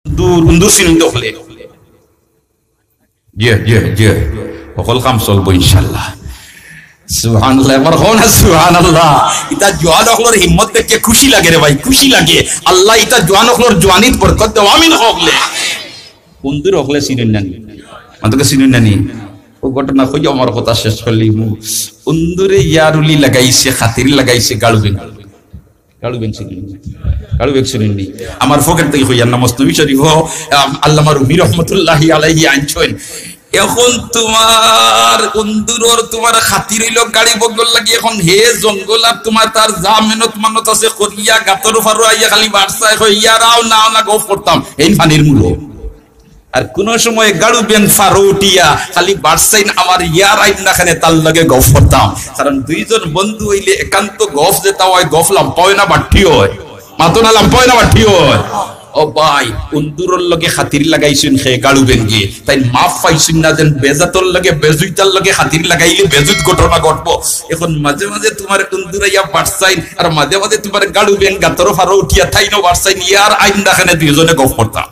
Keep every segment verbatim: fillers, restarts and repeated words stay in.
উন্দুর, উন্দুর চিনইন তো হকলে। জি, জি, জি। হকল কাম চলবো ইনশাআল্লাহ। সুবহানাল্লাহ, এবার কও না সুবহানাল্লাহ। ইতা জোয়ান অকলর হিম্মত দেখে খুশি লাগে রে ভাই, খুশি লাগে। আল্লাহ ইতা জোয়ান অকলর জোয়ানিত বরকত দেও, আমিন কও হকলে। উন্দুর হকলে চিনইন না নি? মাতউক্কা চিনইন না নি? অউ ঘটনা কইয়া আমার কথা শেষ করিলিমু। উন্দুরে ইয়ার উলি লাগাইছে, খাতির লাগাইছে গাড়ু বেং। গাড়ু বেং চিনইন নি? গাড়ু বেং চিনইন নি? আমার পকেট থাকি কইয়ার না, মসনবী শরীফো, আম, আল্লামা রুমি রহমতুল্লাহি আলাইহি আনছইন। এখন তুমার উন্দুরর তুমার খাতির অইলো গাড়ু বেঙ্গর লাগি, এখন হে জঙ্গল আর তুমার তার যা মেহনত মানত আছে করিয়া গাতর ফারো আইয়া খালি বাটচায়, কয়, "ইয়ার আও না, আও না, গফ করতাম, এইন পানির মুড়ো।" আর কুনু সময় গাড়ু বেং ফারো উঠিয়া খালি বাটচাইন, "আমার ইয়ার আইন না কেনে, তার লগে গফ করতাম।" কারণ দুইজন বন্ধু অইলে একান্ত গফ যেটা অয়, গফ লাম্বা অয় না বাট্টি অয়? মাতো না, লাম্বা অয় না বাট্টি অয়? ও ভাই, উন্দুরর লগে খাতির লাগাইছইন হে গাড়ু বেঙ্গে, তাইন মাফ পাইছইন না, যেন বেজাতর লগে, বেজুইতার লগে খাতির লাগাইলে বেজুইত ঘটনা ঘটবো। এখন মাঝে মাঝে তুমার উন্দুর আইয়া বাটচাইন, আর মাঝে মাঝে তুমার গাড়ু বেং গাতর ফারো উঠিয়া তাইনও বাটচাইন, ইয়ার আইন না কেনে দুইজনে গফ করতাম।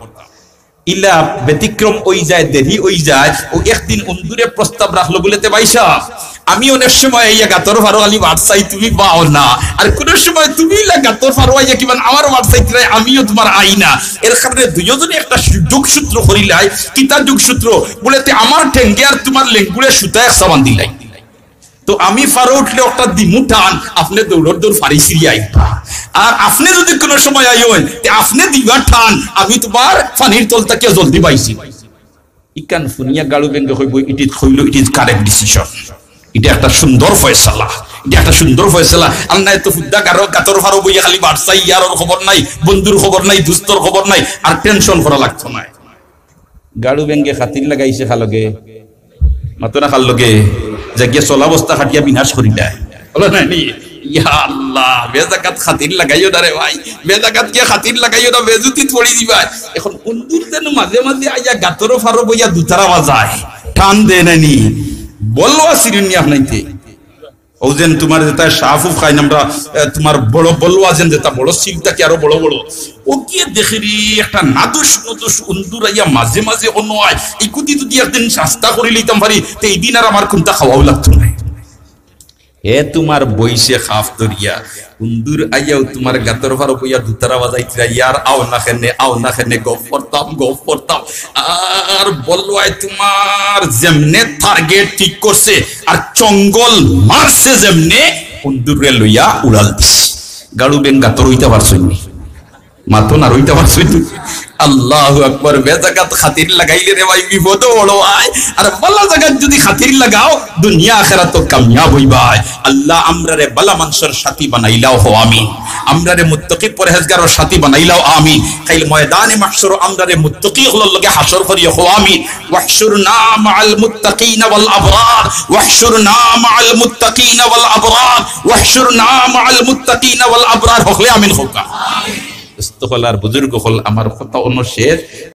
ইলা ব্যতিক্রম অইযায়, দেরি অইযায়। অউ একদিন উন্দুরে প্রস্তাব রাখলো বুলে, "তে ভাইসাব, আমি অনেক সময় আইয়া গাতর ফারো খালি বাটচাই, তুমি বাও না, আর কুনু সময় তুমি ইলা গাতর ফারো আইয়া কিমান আমার বাটচাইতরায়, আমিও তুমার আই না।" এর কারণে দুইওজনে একটা সু-, যোগসূত্র করিলাই। কিতা যোগসূত্র? বুলে, "তে আমার ঠেঙ্গে আর তুমার লেঙ্গুরে সুতা একসা বান্ধিলাই।" তো আমি ফারো উঠলে একটা দিমু টান, আপনে দৌড়র দৌড় ফারি ছিড়ি আইবা। আর আপনে যুদি কুনু সময় আইন, তে আপনে দিবা টান, আমি তুমার পানির তল থাকিয়া জলদি বাইছি। ইখান হুনিয়া গাড়ু বেঙ্গে কইবো, "It is, কইলো, it is correct decision। ইটা একটা সুন্দর ফয়সালা, ইটা একটা সুন্দর ফয়সালা।" আর নায় তো হুদ্দা গারো গাতর ফারো বইয়া খালি বাটচাই, ইয়ারর খবর নাই, বন্ধুর খবর নাই, দুস্তর খবর নাই, আর টেনশন করা লাগতো নায়। গাড়ু বেঙ্গে খাতির লাগাইছে কার লগে? মাতো না কার লগে? যে গিয়া চলা বস্তা কাটিয়া বিনাশ করিলায়। বলো না নি? ইয়া আল্লাহ, বেজাগাত খাতির লাগাইও না রে ভাই, বেজাগাত গিয়া খাতির লাগাইও না, বেজুতিত পড়ি দিবায়। এখন উন্দুর যেন মাঝে মাঝে আইয়া গাতর ফারো বইয়া দুতারা বাজায়, টান দেয় না নি? বলওয়া চিনইন নি আপনাইতে? অউ যেন তুমার যেটা শাহফুফ খাইন আমরা, এ, তুমার বড় বলওয়া যেন যেটা বড় সিল থাকি আরো বড় বড়। অগিয়ে দেখি রে একটা নাদুস নুদুস উন্দুর আইয়া মাঝে মাঝে অনো আয়। ইকুদি যুদি একদিন সাস্তা করি লইতাম পারি, তে ইদিন আর আমার কুন্তা খাওয়াও লাগতো নায়। হে তুমার বইছে খাফ ধরিয়া, উন্দুর আইয়াও তুমার গাতর ফারো বইয়া দুতারা বাজাইতরা, ইয়ার আও না কেনে, আও না কেনে, গফ করতাম, গফ করতাম। আর বলওয়ায় তুমার যেমনে target ঠিক করছে, আর চঙ্গল মারছে যেমনে, উন্দুররে লইয়া উড়াল দিছে। গাড়ু বেং গাতর অইতা পারছইন নি? মাতো না, রইতা পারছইন নি? আল্লাহু আকবার। বেজাগাত খাতির লাগাইলে রে ভাই বিপদো পড়ো আয়। আর বালা জাগাত যুদি খাতির লাগাও, দুনিয়া আখেরাতো কামিয়াব অইবায়। আল্লাহ আমরারে বালা মানষর সাথী বানাইলাও, কও আমিন। আমরারে মুত্তাকি পরহেজগারর সাথী বানাইলাও, আমিন। কাইল ময়দানে মাহশরো আমরারে মুত্তাকি অকলর লগে হাশর করিও, কও আমিন। واحشرنا مع المتقين والأبرار، واحشرنا مع المتقين والأبرار، واحشرنا مع المتقين والأبرار। হকলে আমিন কউক্কা। দোস্ত অকল আর বুজুর্গ অকল, আমার কথা অনো শেষ।